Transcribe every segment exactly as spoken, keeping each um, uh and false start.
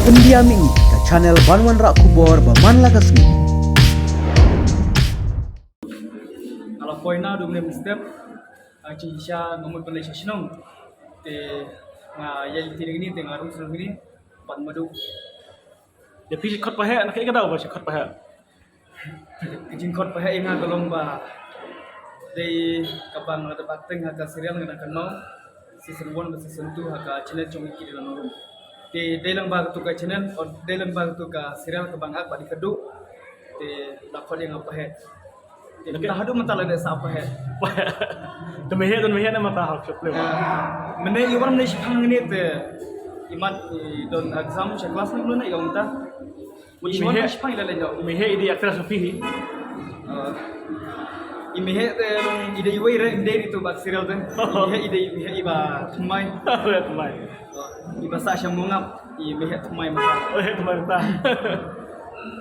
India Mini, ka channel ban wanrah khubor ba man la ka sngi. Nga la poi na dum nem step, a chi sha nga mut ban leit sha shnong. Te nga ïa iti ni te nga rung shnong ni, pat madu. Ïa phi khot paheh, na ka ïa ka daw ba shi khot paheh. Ka jingkhot paheh ïa nga ka long ba dei kaba nga la dep acting ha ka serial Nga Na Kynmaw season one bad season two ha ka channel jong i Kidi Lanong. Te dei lang ba katu ka channel, o dei lang ba katu ka serial kaba nga ak bad i Kadu. Te la khot ïa nga paheh. Te mynta haduh mynta la dei sa paheh. Te meheh don meheh na mynta ha ka film. Mynne i wan mynne shipang ngi te i mat i don exam sha class ni mynne i ong ta. Mut i meheh, meheh i dei actress u phi hi. I meheh te i dei iwei re i dei tu bad serial te. I meheh i dei, meheh i ba thymmai. Thymmai. I ba sah sha Mongap i meheh thymmai mynta. Meheh thymmai mynta.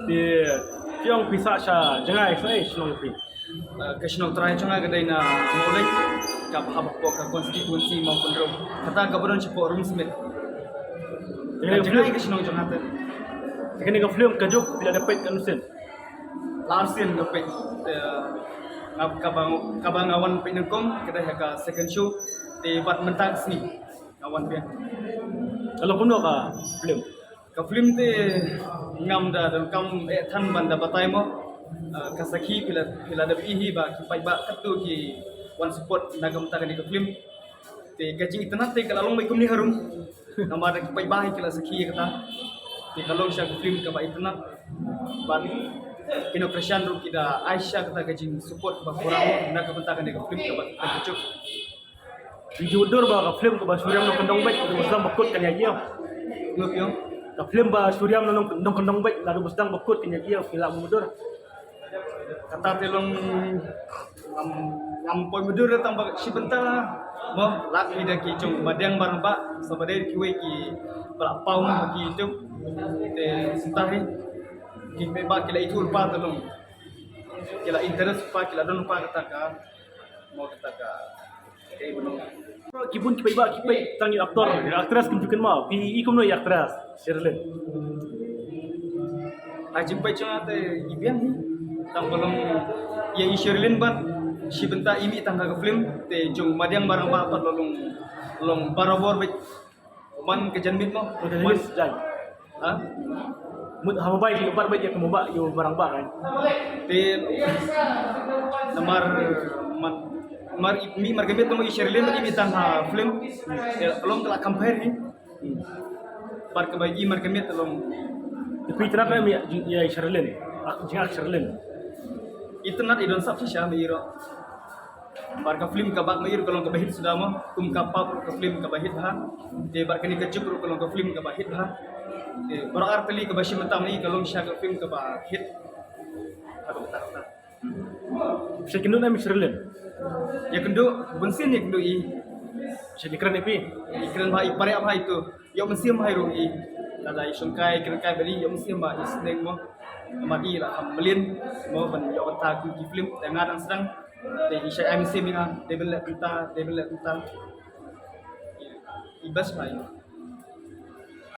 Te phi ong phi sah sha jngai sa ei shnong phi. Ka shnong trai jong nga ka dei na Mawleng, ka bha hapoh ka constituency Mawkynrew. Kata kaba don shapoh Umsmit. Ka jngai ka shnong jong nga te. Kane ka film ka juk phi la dep peit katno sien? La ar sien nga peit. Te nga kaba, kaba nga wan peit nyngkong ka dei ha ka second show. Te bad mynta ka sngi nga wan biang. Ka long kumno ka film? Ka film te ngam da donkam eh than ban da batai mo. Ka sakhi phi la, phi la dep ïohi ba ki paidbah katto ki wan support na ka bynta kane ka film. Te ka jingitynnad te ka la long beit kumne harum. Namar da ki paidbah hi ki la sakhi ïa kata. Te ka long sha ka film kaba itynnad. Bad ki nongkyrshan ruh ki da ai sha kata ka jingsupport kaba khraw na ka bynta kane ka film kaba ka juk. Phi ju dur ba ka film kaba Suriam nongkyndong beit, ka dei ba sdang ba kut kan ïa ïa. Ngut ïa. Ka film ba Suriam nong, nongkyndong beit, la dei ba sdang ba kut kan ïa ïa, phi la mudor. Kata te long ngam, ngam poi mudor tang ba shi bynta mo, la ki da ki jong Madiang Barang Bah, sa ba dei kiwei kiba la paw mo ki YouTube. Te senta hi ki me ba ki la itu rupa te long. Ki la interest rupa, ki la don rupa kata ka Mo kata ka. Ki bun ki paidbah ki peit tang ïa actor, ïa actress kim ju kynmaw. Phi i kumno ïa actress Sherlyn? Ha jingpeit jong nga te i biang hi. Tang ba long ïa i Sherlyn bad shi bynta i mih tang ha ka film te jong Madiang Barang Bah pat long, long barabor beit. Man ka janmiet mo. Ka janmiet jan. Ha? Mut ha mobile ki ubat bad ïa ka mobile ïa Barang Bah kan. Te namar man, mar i mih mar ka miet mo i Sherlyn i mih tang ha film. Ïa long ka la compare hi. Bar ka ba i mar ka miet long. Te phi itynnad ne em ïa i Sherlyn? Ak jingak Sherlyn. Itynnad i don sap shisha me i ro. Bar ka film kaba ma i ruh ka long kaba hit suda mo, kum ka pap ruh ka film kaba hit bha. Te bar kane ka juk ruh ka long ka film kaba hit bha. Te baroh ar tylli kaba shim bynta ma i ka long shisha ka film kaba hit. Kaba kata kata. Sha kynduh ne em i Sherlyn? Ïa kynduh, bun sien ïa kynduh i. Sha i kren ïa phi? I kren bha, i pare bha itu. Ïoh mynsiem bha i ruh i. Lada i shongkai, kren kai bad i ïoh mynsiem bha i sneng mo. Namar i la kham mlien mo ban ïoh kata kum ki film te nga dang sdang. Te i shah ai mynsiem ïa nga, dei ban leh kumta, dei ban leh kumta. I best bha i.